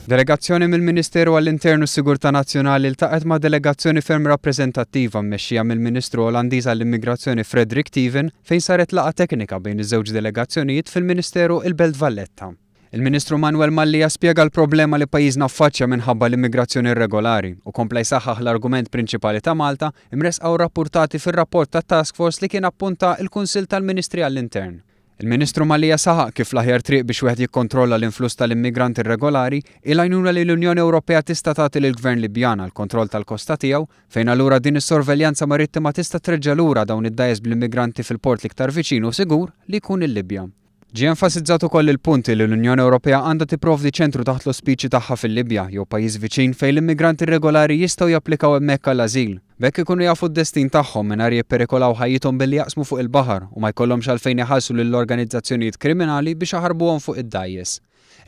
Delegazzjoni mill-Ministeru għall-Intern u s-Sigurtà Nazzjonali ltaqgħet ma' delegazzjoni ferm rappreżentattiva mmexxija mill-Ministru Olandiż għall-Immigrazzjoni Frederik Teeven fejn saret laqgħa teknika bejn iż-żewġ delegazzjonijiet fil-Ministeru il-Belt Valletta. Il-Ministru Manuel Mallia spjega l-problema li pajjiżna ffaċċja minħabba l-immigrazzjoni irregolari u kompla jsaħħaħ l-argument prinċipali ta' Malta imressqa u rrappurtati fir-rapport tat-task force li kien appunta il-Kunsill tal-Ministri għall-Intern. Il-Ministru Mallia saħaq kif l-aħjar triq biex wieħed jikkontrolla l-influss tal-immigranti irregolari hi l-għajnuna li l-Unjoni Ewropea tista' tagħti lill-Gvern Libjan għall-kontroll tal-kosta tiegħu fejn allura din is-sorveljanza marittima tista' treġġa' lura dawn id-dgħajjes bl-immigranti fil-port l-iktar viċin u sigur li jkun il-Libja. Ġie enfasizzat ukoll il-punt li l-Unjoni Ewropea għandha tipprovdi ċentru taħt l-ospiċi tagħha fil-Libja jew pajjiż viċin fejn l-immigranti irregolari jistgħu japplikaw hemmhekk għall-ażil. B'hekk ikunu jafu d-destin tagħhom mingħajr jipperikolaw ħajjithom billi jaqsmu fuq il-baħar u ma jkollhomx għalfejn iħallsu lill-organizzazzjonijiet kriminali biex iħarrbuhom fuq id-dgħajjes.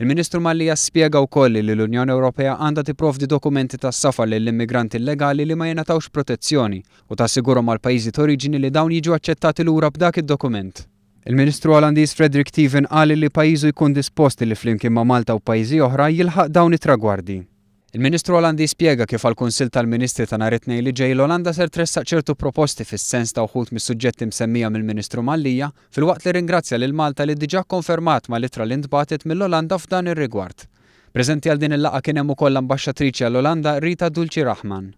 Il-Ministru Mallia spjega wkoll li l-Unjoni Ewropea għandha tipprovdi dokumenti tas-safar lill-immigranti illegali li ma jingħatawx protezzjoni u tassigurhom mal-pajjiżi t'oriġini li dawn jiġu aċċettati lura b'dak id-dokument. Il-Ministru Olandiż Frederik Teeven qal li pajjiżu jkun dispost li flimkien ma' Malta u pajjiżi oħra jilħaq dawn it-tragwardi. Il-Ministru Olandiż spjega kif għall-Kunsill tal-Ministri ta' nhar it-Tnejn li ġej l-Olanda ser tressaq ċertu proposti fis-sens ta' wħud mis-suġġetti msemmija mill-Ministru Mallia filwaqt li rringrazzja lil Malta li diġà kkonfermat mal-ittra li ntbagħtet mill-Olanda f'dan ir-rigward. Preżenti għal din il-laqgħa kien hemm ukoll l-Ambaxxatriċi għall-Olanda Rita Dulci Rahman.